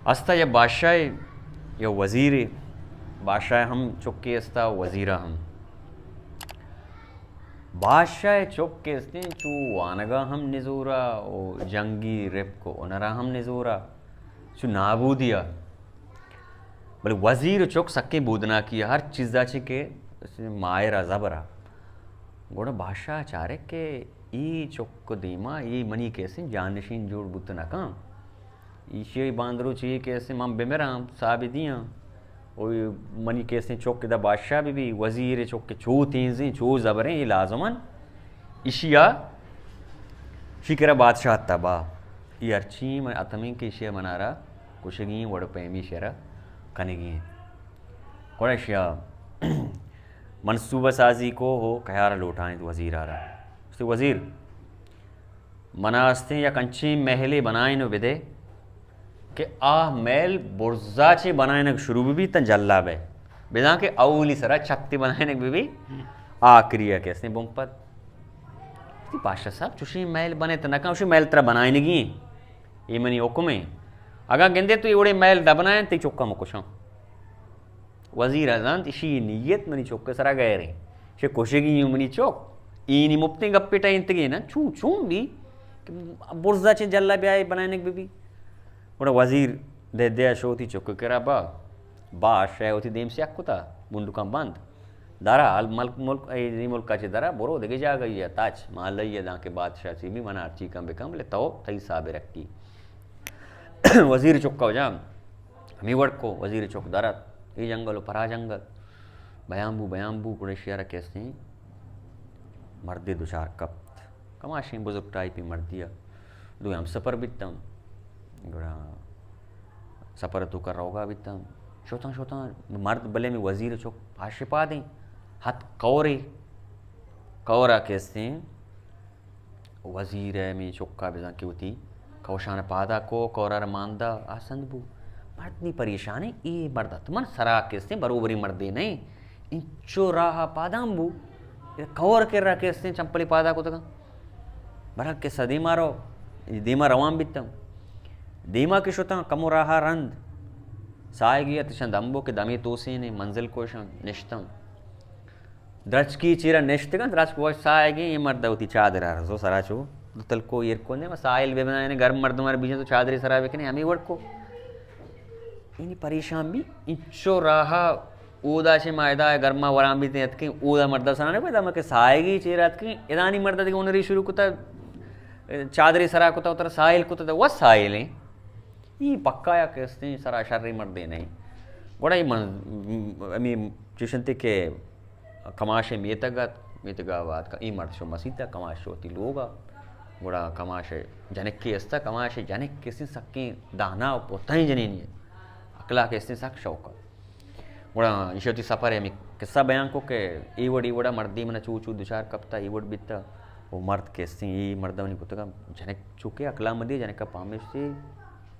استا یا بادشاہ یا وزیر، بادشاہ ہم چکے استا، وزیر ہم۔ بادشاہ چک کہ استیں چو وانگا ہم نزورا و جنگی رپک و ہنرا ہم نزورا، چو نابودیا۔ بلے وزیر چک سکیں بودناکی، ہر چیزا چی کہ ماہرا زبرا۔ گڑا بادشاہ چارے کہ ای چک دیما ای منی کہ استیں جانشین جوڑ بوت نہ کن۔ ایشی ء باندروچی کہ استیں من بمراں، ساہ بدیاں۔ او منی کہ استیں چک ادا بادشاہ بہ بی، وزیر چک چو تیزیں، چو زبریں، اے لازمن ایشی ء شی کرا بادشاہ تبا۔ ای ہرچی من اتمیں کہ ایشی ء منارا کشگی وڑ پیمی شرا کنگی۔ گڑا ایشی ء منصوبہ سازی کو ہو کیار لوٹائیں وزیر آرا۔ وزیر منا استیں یک انچیں محلے بنائین و بدے کہ آ محل برزا چے بنائینگ شروع بہ بی تاں جلا بے، بزاں کہ اولی سرا چھتے بنائینگ بہ بی، آخری ء کہ استیں بنپد۔ گوشتی، بادشاہ صاحب، چوشیں محل بنے تو نہ کن، چوشیں محل ترا بنائینگی ہیں، اے منی حکم ہیں۔ اگاں گندے تو اے وڑیں محل نہ بنائیں، تئی چکا مکشاں۔ وزیر ء زانت، اشی نیت منی چک ء سرا غیر انت۔ چہ کشگی اوں منی چک، اینی مپتیں گپے ٹہینتگیں نا، چون، چون بی کہ برزا چہ جلا بیائے بنائینگ بہ بی۔ گڑا وزیر دے دے ء شو وتی چک ء کرا با، بادشاہ وتی دیم سیاہ کتا، بنڈکاں بند۔ درا، ال ملک، ملک، اے، اے ملک ء چہ درا، برو دگہ جاگہ ء تاچ، مالئی ء داں کہ بادشاہ چی بی، منا ہرچی کن بکن، بلے تو تئی حساب ء رکھی۔ وزیر چک ء جام۔ ہمے وڑ کو وزیر چک در ات، اے جنگل و پرا جنگل، بیان بو، بیان بو، گڑا ایشی ء را کہ استیں مردے دچار کپت۔ کماشیں بزرگ ٹائپی مردی ء، دوئیں ہم سفر بیتاں، گڑا سفر ء توکا روگا بیتاں۔ شتاں، شتاں، مرد بلے ہمے وزیر چک پاشپادیں، ہت کورے، کورا کہ استیں وزیر ء ہمے چکا بزاں کہ وتی کوشان پادا کو، کورا را ماندا آسند بو۔ مرد نی پریشان ایں، اے مرد حتماً سرا کہ استیں بروبری مردے نہ ایں۔ انچو راہ پادان بو، کور کرا کہ استیں چمپلی پادا کتگاں۔ برا قصہ دیما رو، دیما روان بیتاں۔ دیما کہ شتاں، کمو راہ رند ساہگی ات، شان دمبو کہ دمے توسین منزل کوشاں نشتاں۔ درچکی چیرا نشتگاں، درچک وش ساہگیں، اے مرد وتی چادر ء رزو سرا چو دو تلکو ایر کو نے، ساحل بہ بنائیں، گرم مردم ء بیجن تو چادری سرا بکنے، ہمے وڑ کو۔ اینی پریشان بی، انچو راہ اودا چہ ما ادا گرما وران بیتیں اتکیں، اودا مرد سرا نہ کو، ادا مکہ ساہگی چیرا اتکیں، ادانی مرد دیگہ ہنری شروع کتا، چادری سرا کتا، اترا ساحل کتا، و ساحل ہیں۔ ای پکا یا کہ استیں سرا شریں مردے نہیں۔ گڑا ای من، ہمیں چشنتے کہ کماش ء میتگ ات، میتگ ء آباد کا، اے مرد شو مسیت ء، کماش شو وتی لوگ ء۔ گڑا کماش ء جنکے است ء، کماش ء جنک کسیں سکیں دانا و پتائیں جنینی ء، عقل ء کسیں سک شوق ء۔ گڑا ایشی وتی سفر ء ہمے قصہ بیان کو کہ اے وڑ، اے وڑ ء مردے من ء چو چو دچار کپت ء، اے وڑ بیت ء۔ و مرد کسیں، اے مرد ء منی کتگ ء جنک چوکے عقل ء مدی، جنک ء پامشتی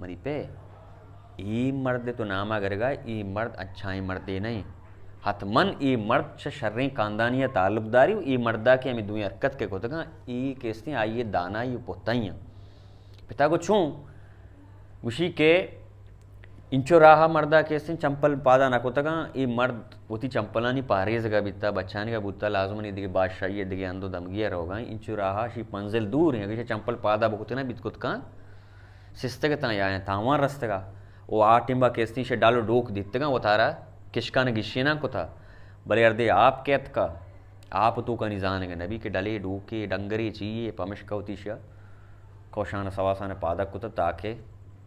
منی پہ اے مرد تو نام ء گرگ ء، اے مرد اچھائیں مردے نہ انت۔ حتماً اے مرد چہ شریں خاندانی ء تعلق داری و اے مرد ء کہ ہمے دوئیں حرکت کہ کتگاں، اے کہ استیں آئی ء دانائی و پتائی انت۔ پتا گو چون؟ گوشی کہ انچو راہ ء مرد ء کہ استیں چمپل پادا نہ کتگاں، اے مرد وتی چمپلانی پہریزگ ء بیتا، بچانگ ء بوتا، لازم نی دگہ بادشاہی ء دگہ ہند و دمگی ء روگا انت۔ انچو راہ ء شی منزل دور انت، اگہ شی چمپل پادا بکتنا بیت کتکاں، سستگ اتاں یا تاوان رستگا۔ او آ ٹیمبا کہ استیں شہ ڈل و ڈوک دیتگاں وتارا کشکان گشیناں کتا۔ بلے ہردے آپ کہ اتکا، آپ توکانی زانگ نبی کہ ڈلے ڈوکے ڈنگرے چیے، پمشکا وتی شہ کوشان سواسان پادک کتا تاکہ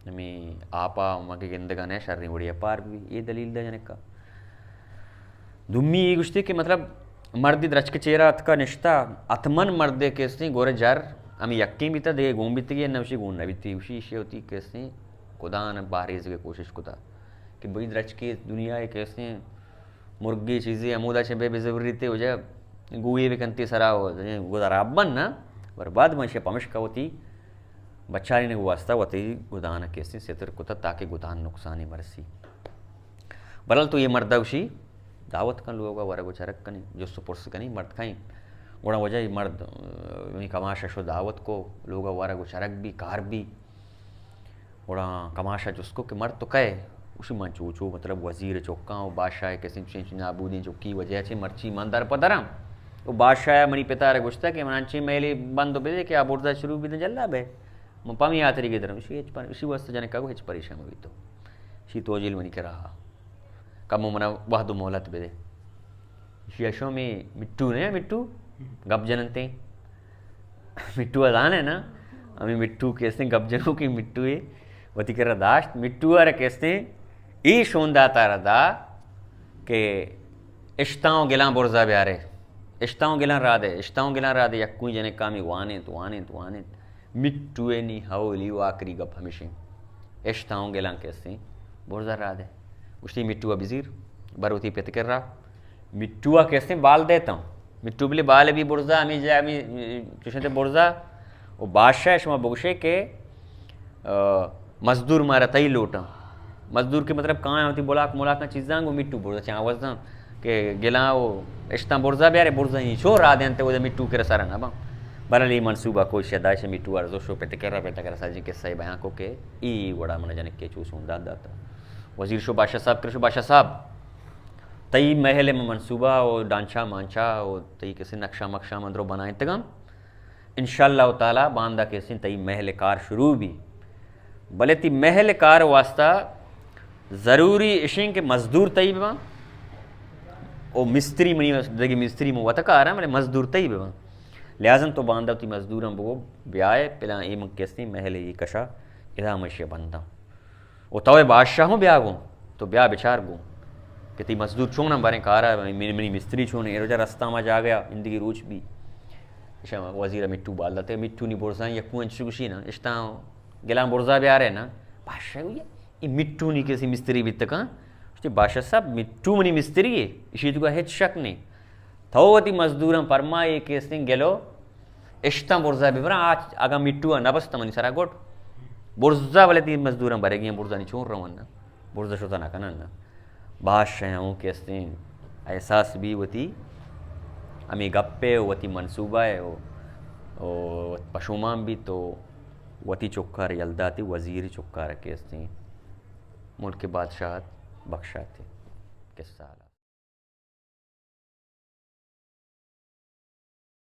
ہمیں آپا مگہ گندگا نہ شریں وڑی پار بی۔ اے دلیل دا جنکا۔ دومی اے گوشتی کہ مطلب مردی درچک چیرا اتکا نشتا، اتمن مردے کہ استیں گورے جر ہمیں یکیں بیتا، دگہ گون بیتگی نہ، وشی گون نہ بیتی، وشی ایشی ہوتی کہ استیں خدا نہ باریزگے کوشش کتا کہ بھئی درچکی دنیا کہ استیں مرگی چیزی ہمودا چہ بے بزوریتے وجہ گوئی بکنتی سرا و گزارا بن نہ، برباد من شی پمشکا ہوتی بچاری نے واسطہ وتی گدان کہ استیں ستر کتا تاکہ گدان نقصانی مرسی۔ برحال تو اے مرد ء گوشی دعوت کن لوگا ورگ و چرگ کنی، جست و پرس کنی، مرد کئیں۔ گڑا وجہ اے مرد، اه، ہمے کماش ء شو دعوت کو، لوگا ورگ و چرگ بی، کار بی۔ گڑا کماش ءَ جست کت کہ مرد تو کئے؟ گوشی من چو چو مطلب وزیر ءِ چکاں ءُ بادشاہ ءِ کسیں چنچو نابودیں چکی وجہ چہ مرچی من در پہ دراں۔ ءُ بادشاہ ءَ منی پت ءَ را گوشتگ کہ من انچیں مہلے بند ءُ بدے کہ آ برز ءَ شروع بیت جھلا بئے۔ من پہ ہمے ہاترا گدراں۔ گوشی ہچ پر-، گوشی واستہ جنکا گو ہچ پریشان مہ بیتو۔ گوشی تو جیل منی کرا۔ کمو منا وہد ءُ مہلت بدے۔ ایشی ءَ شو ہمے مٹو نہ، مٹو گپ جننتیں۔ مٹو ءَ زانے نا، ہمے مٹو کہ استیں گپ جنوکیں مٹو ءَ وتی کرا داشت۔ مٹو ءَ را کہ استیں اے شون دات ءَ را دا کہ اشتاں ءُ گلاں برزا بیارے، اشتاں ءُ گلاں را دے، اشتاں ءُ گلاں را دے، یکویں جنکا ہمے وانینت، وانینت، وانینت۔ مٹو ءِ نی ہئولی ءُ آکری گپ ہمیش انت، اشتاں ءُ گلاں کہ استیں برزا را دے۔ گوشتی مٹو ءَ بزیر، بر وتی پت کرا۔ مٹو ءَ کہ استیں بال دیتاں۔ مٹو بلے بال بی برزا، ہمے جا، ہمے چوشیں تے برزا۔ ءُ بادشاہ ءَ شما بگوشے کہ، آ، مزدور مارا تئی لوٹاں۔ مزدور کہ مطلب کایاں وتی بلاک ملاکاں چیزاں گوں مٹو برزا چہ آوازاں کہ گلاں ءُ اشتاں برزا بیارے، برزا نی چو را دینتے، ودا مٹو کرا سرا نہ باں۔ بہرحال اے منصوبہ کوشش داشت، مٹو ارزو شو پت کرا، پت کرا سجیں قصہ بیان کو کہ اے وڑا من جنک کہ چو شون دات داتا۔ وزیر شو بادشاہ صاحب کرا، شو بادشاہ صاحب، تئی محل ءِ منصوبہ ءُ ڈانچہ مانچہ ءُ تئی کسے نقشہ مقشہ من درو بنائینتگاں۔ انشاءاللہ تعالی باندا کسے تئی محل ءِ کار شروع بی۔ بلے تئی محل ءِ کار ءِ واسطہ ضروری اشیں کہ مزدور تئی بباں۔ او مستری منی، دگہ مستری من وت کاراں، بلے مزدور تئی بباں۔ لہذا تو باندا تئی مزدوراں بگو بیائے، پلاں اے من کسے محل ءِ اے کشا ادا من ایشی بنداں۔ ءُ تو اے بادشاہ ہوں بیا گوں، تو بیا بچار گوں کہ تئی مزدور چوناں باریں کارا، منی، منی مستری چونیں، اے روچا رستاں ما جاگہ ءَ، اندگی روچ بی۔ ایشاں وزیر ءَ مٹو بال داتے، مٹو نی برزاں یکو انچو گوشی نا، اشتاں گلاں برزا بیارے نا۔ بادشاہ گوشی، اے مٹو نی کسے مستری بیتکاں؟ گوشتی، بادشاہ صاحب، مٹو منی مستری ہے، اشی توکا ہچ شک نہیں۔ تو وتی مزدوراں پرما اے کہ استیں گلو اشتاں برزا ببراں، آ اگاں مٹو ءَ نہ بستاں منی سرا گڈ۔ برزا بلے تئی مزدوراں برگی ایں، برزانی چون روان نا؟ برزا شتا نہ کنن نا؟ بادشاہ اوں کہ استیں احساس بی وتی ہمے گپ ءِ، وتی منصوبہ ءِ، او، او پشومان بیت تو وتی چکار یل داتی، وزیر چکار کہ استیں ملک بادشاہت بخشاتی۔ قصہ حالا۔